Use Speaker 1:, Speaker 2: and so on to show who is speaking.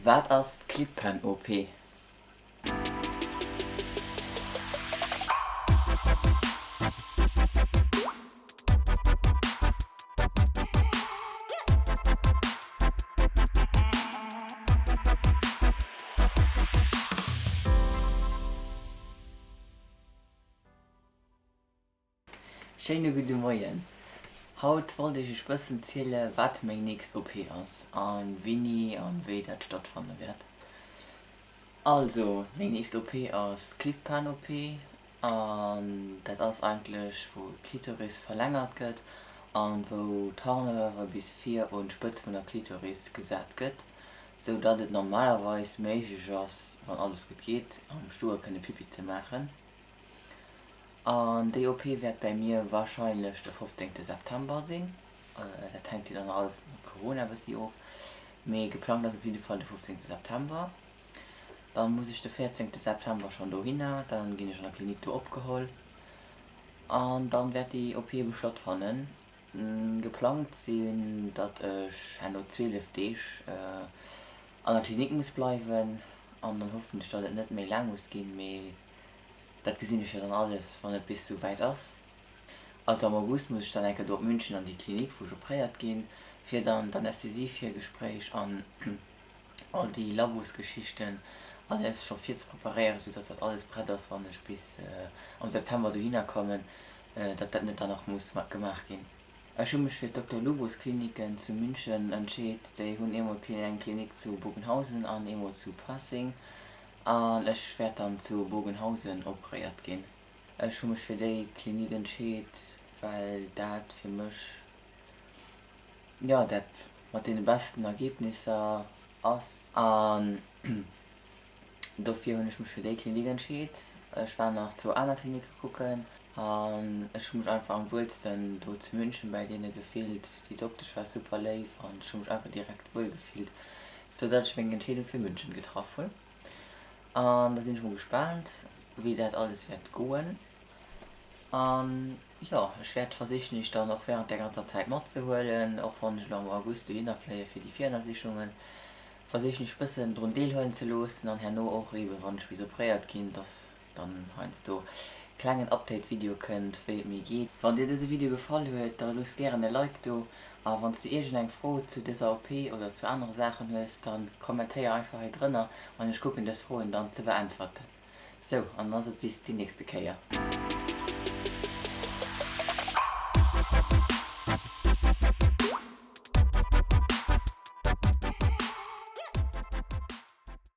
Speaker 1: Wat ass d'Clitpan-OP? Schéine gudde Moien. Haut wollt ech iech bëssen ziele wat meng nächst OP ass an wéini an wéi dat stattfanne wäert. Also meng nächst OP ass d'Clitpan OP an dat ass eigentlech wou d'Klitoris verlängert gëtt an wou d'Harnröhre bis vir un d'Spëtz vun der Klitoris gesat gëtt, sou datt et normalerweis méiglech ass, wann alles gutt geet, am Stoe kënne Pipi ze maachen. An déi OP wäert bäi mir warscheinlech de 15 September sinn. Dat hänkt jo dann alles mat Corona e bëssi of, mee geplangt ass op jidde Fall de 15 September. Dann muss ech de 14 September schonn dohinner, dann ginn ech an der Klinik do opgeholl an dann wäert déi OP ebe stattfannen. Geplangt sinn, datt ech herno 12 Deeg an der Klinik muss bleiwen an dann hoffen ech, datt et net méi laang muss ginn, mee Dat gesinn ech jo dann alles, wann et bis sou wäit ass. Also am August muss ech dann eng Kéier do op München an déi Klinik, wou ech opréiert ginn, fir dann d'Anästhesieviergespréich an all déi Labosgeschichten alles scho virzepreparéieren, sou datt dat alles prett ass, wann ech bis am September dohinner kommen, datt dat net dann nach muss gemaach ginn. Ech hu mech fir d'Dokter Lubos Kliniken zu München entscheet. Déi hunn eemol eng Klinik zu Bogenhausen an eemol zu Pasing. An ech wäert dann zu Bogenhausen operéiert ginn. Ech hu mech fir déi Klinik entscheet, well dat fir mech, jo, dat mat deene beschten Ergebnisser ass. An dofir hunn ech mech fir déi Klinik entscheet. Ech war nach zwou aner Klinicke kucken an ech hu mech einfach am wuelsten do zu München bäi deene gefillt. Déi Doktesch war super léif an ech hu mech einfach direkt wuel gefillt. Sou dat ech meng Entscheedung fir München getraff hunn. An da sinn ech mol gespaant wéi dat alles wäert goen. An jo, ech wäert versichen iech dann och während der ganzer Zäit matzehuelen, och wann ech elo am August dohinner fléie fir déi Virënnersichungen, versichen ech bëssen drun deelhuelen ze loossen an herno och eben wann ech bis opréiert ginn, dass dann heiansdo klengen Update Video kënnt wéi et mir geet. Wann dir dëse Video gefall huet, da looss gären e Like do a wanns du iergend eng Fro zu dëser OP oder zu anere Saachen hues, dann kommentéier einfach hei drënner an ech kucken dës Froen dann ze beäntwerten. Sou, an dann ass et bis déi nächste Kéier.